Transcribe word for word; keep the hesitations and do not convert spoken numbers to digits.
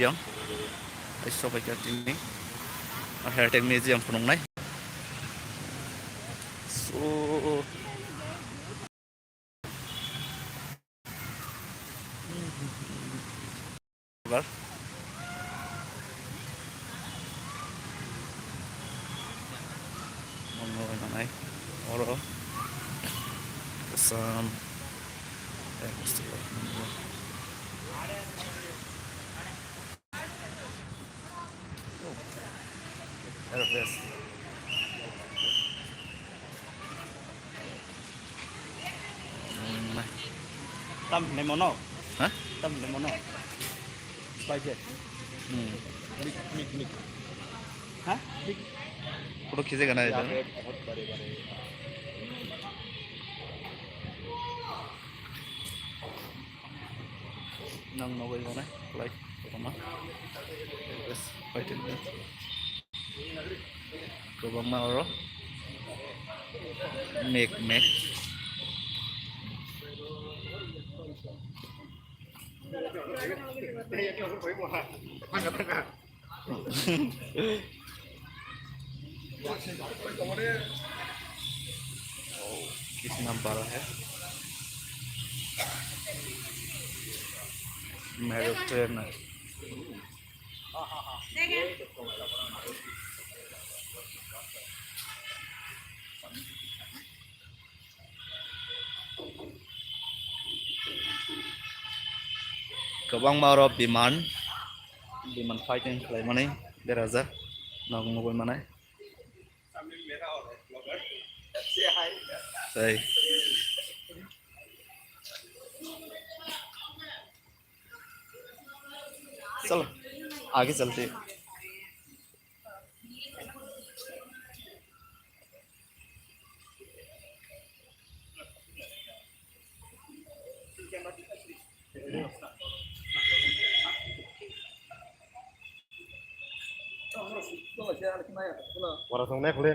Museum. Ai sobai ka tini. Heritage Museum phunuknai. So, Oro kasam. Tam hinai mono? Ha? Tam hinai mono? Spicy. Hmm. Mik, mik, mik. Ha? Mik. Photo khije gana. Nang nogoi gana. Like, comment. Yes, fighting. Kwbangma oro mek mek. कितना बड़ा है। मेरे train. Kwbangma oro biman, biman fighting khlaimani berajak, nog nugwi manai. Tei. Chalo, aage chalte. Ora song nek le.